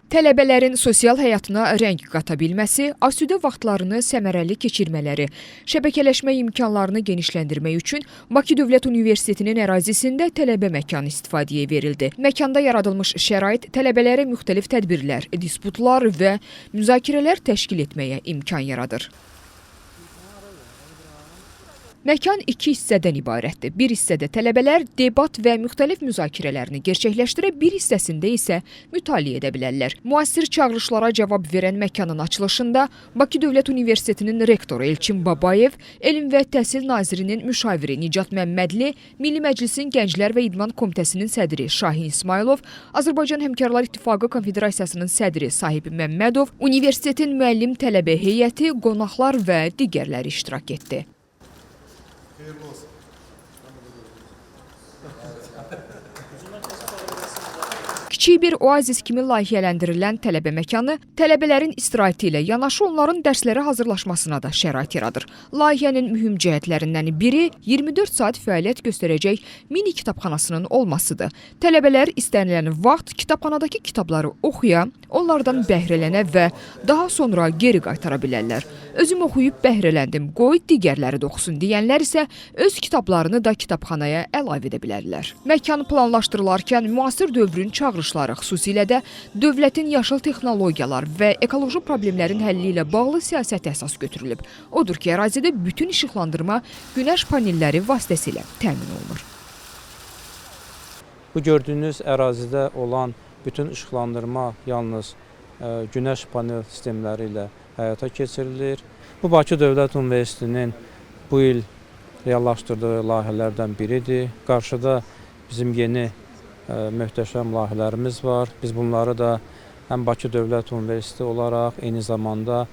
Tələbələrin sosial həyatına rəng qata bilməsi, asudə vaxtlarını səmərəli keçirmələri, şəbəkələşmə imkanlarını genişləndirmək üçün Bakı Dövlət Universitetinin ərazisində tələbə məkanı istifadəyə verildi. Məkanda yaradılmış şərait tələbələrə müxtəlif tədbirlər, disputlar və müzakirələr təşkil etməyə imkan yaradır. Məkan iki hissədən ibarətdir. Bir hissədə tələbələr debat və müxtəlif müzakirələrini gerçəkləşdirə, bir hissəsində isə mütaliə edə bilərlər. Müasir çağırışlara cavab verən məkanın açılışında Bakı Dövlət Universitetinin rektoru Elçin Babayev, Elm və Təhsil Nazirinin müşaviri Nicat Məmmədli, Milli Məclisin Gənclər və İdman Komitəsinin sədri Şahin İsmayılov, Azərbaycan Həmkarlar İttifaqı Konfederasiyasının sədri Sahib Məmmədov, universitetin müəllim tələbə heyəti, qonaqlar və digərləri iştirak etdi. Kiçik bir oazis kimi layihələndirilən tələbə məkanı tələbələrin istirahəti ilə yanaşı onların dərslərə hazırlaşmasına da şərait yaradır. Layihənin mühüm cəhətlərindən biri 24 saat fəaliyyət göstərəcək mini kitabxanasının olmasıdır. Tələbələr istənilən vaxt kitabxanadakı kitabları oxuya, onlardan bəhrələnə və daha sonra geri qaytara bilərlər. Özüm oxuyub bəhrələndim, qoy digərləri də oxusun deyənlər isə öz kitablarını da kitabxanaya əlavə edə bilərlər. Məkan planlaşdırılarkən müasir dövrün çağırışları, xüsusilə də dövlətin yaşıl texnologiyalar və ekoloji problemlərin həlli ilə bağlı siyasəti əsas götürülüb. Odur ki, ərazidə bütün işıqlandırma günəş panelləri vasitəsilə təmin olunur. Bu gördüyünüz ərazidə olan bütün işıqlandırma yalnız günəş panel sistemləri ilə həyata keçirilir. Bu Bakı Dövlət Universitetinin bu il reallaşdırdığı layihələrdən biridir. Qarşıda bizim yeni möhtəşəm layihələrimiz var. Biz bunları da həm Bakı Dövlət Universiteti olaraq, eyni zamanda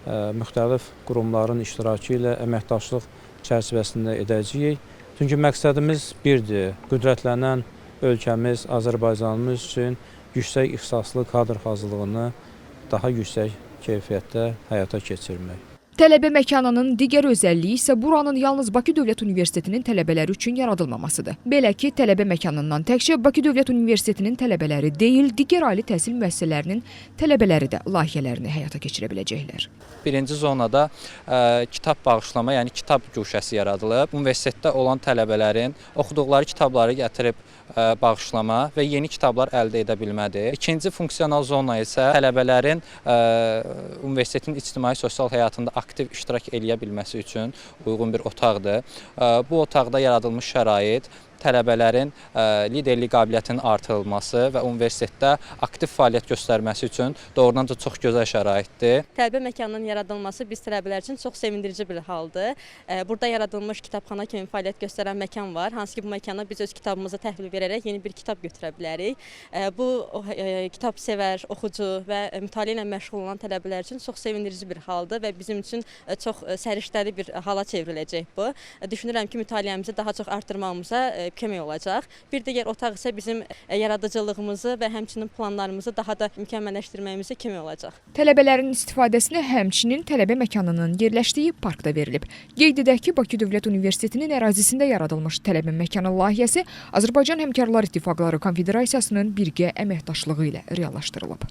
müxtəlif qurumların iştirakı ilə əməkdaşlıq çərçivəsində edəcəyik. Çünki məqsədimiz birdir: qüdrətlənən ölkəmiz Azərbaycanımız üçün yüksək ixtisaslı kadr hazırlığını daha yüksək keyfiyyətdə həyata keçirmək. Tələbə məkanının digər özəlliyi isə buranın yalnız Bakı Dövlət Universitetinin tələbələri üçün yaradılmamasıdır. Belə ki, tələbə məkanından təkcə Bakı Dövlət Universitetinin tələbələri deyil, digər ali təhsil müəssisələrinin tələbələri də layihələrini həyata keçirə biləcəklər. Birinci zonada kitab bağışlama, yəni kitab guşəsi yaradılıb. Universitetdə olan tələbələrin oxuduqları kitabları gətirib bağışlama və yeni kitablar əldə edə bilmədir. İkinci funksional zona isə tələbələrin universitetin ictimai sosial həyatında aktiv iştirak eləyə bilməsi üçün uyğun bir otaqdır. Bu otaqda yaradılmış şərait tələbələrin liderlik qabiliyyətinin artırılması və universitetdə aktiv fəaliyyət göstərməsi üçün doğrudan da çox gözəl şəraitdir. Tələbə məkanının yaradılması biz tələbələr üçün çox sevindirici bir haldır. Burada yaradılmış kitabxana kimi fəaliyyət göstərən məkan var. Hansı ki, bu məkana biz öz kitabımızı təhvil verərək yeni bir kitab götürə bilərik. Bu kitab sevər, oxucu və mütaliə ilə məşğul olan tələbələr üçün çox sevindirici bir haldır və bizim üçün çox səriştəli bir hala çevriləcək bu. Düşünürəm ki, mütaliəmizi daha çox artırmağımıza kömək olacaq. Bir digər otaq isə bizim yaradıcılığımızı və həmçinin planlarımızı daha da mükəmməlləşdirməyimizə kömək olacaq. Tələbələrin istifadəsinə həmçinin tələbə məkanının yerləşdiyi park da verilib. Qeyd edək ki, Bakı Dövlət Universitetinin ərazisində yaradılmış tələbə məkanı layihəsi Azərbaycan Həmkarlar İttifaqları Konfederasiyasının birgə əməkdaşlığı ilə reallaşdırılıb.